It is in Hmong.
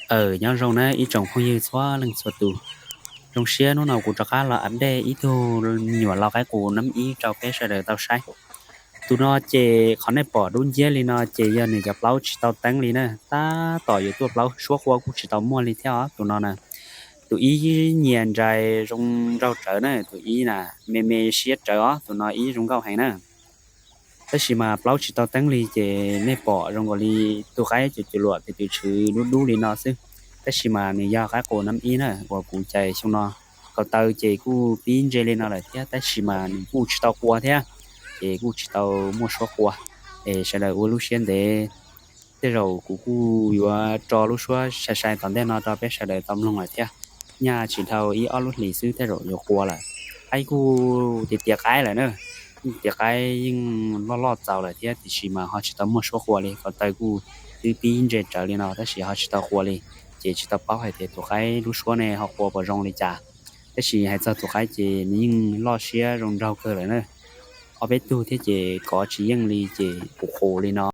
Aws, nyob zoo na ib tsoom phooj ywg txhua leej txhua tus. Zoo siab hnub no kuv rov qab los update ib tug me nyuam lau qaib qus nab ib rau peb sawv daws tau saib. Tus no ces qhov nej pom dub nciab li no ces yog nws cov plaub tsis tau teeb li na, tab tom yuav tuaj plaub suab qua kuj tsis tau muaj li thiab os tus no na. Tus ib nyias ntsais zoo nraug tsawv na, tus ib na me me siab tsawv os, tus no ib zoo nkauj heev na. Tab sis mas plaub tsis tau teeb li ces nej pom zoo nkaus li tus qaib cuam cuam luam tus twm tshwv dub dub li no xwb. Tab sis mas nws yog qaib qus nab ib na uas kuv cais xyoo no. Ko taw ces kuj pib ntse li no lawm thiab tab sis mas nws kuj tsis tau qua thiab, ces kuj tsis tau muaj suab qua. Es sawv daws ua lub siab ntev, tej zaum kuv kuj yuav tso lub suab sai sai tom ntej no rau peb sawv daws tau mloog lawm thiab. Nyaj tsis dhau ib ob lub hlis xwb tej zaum yuav qua lawm. Qaib kuj tiav tiav qaib lawm na, kuj tiav qaib yeej loj loj txaus lawm thiab tiam sis mas ho tsis tau muaj suab qua li. Ko taw kuj twb pib ntse tsawv li no tab sis ho tsis tau qua li, ces tsis tau paub hais tias tus qaib lub suab ne ho qua puas zoo li cas. Tab sis hais txog tus qaib ces nws yeej loj siab zoo nraug kawg lawm na. Ob peb tug thiab ces kov tsis yeej li ces qus qus li no.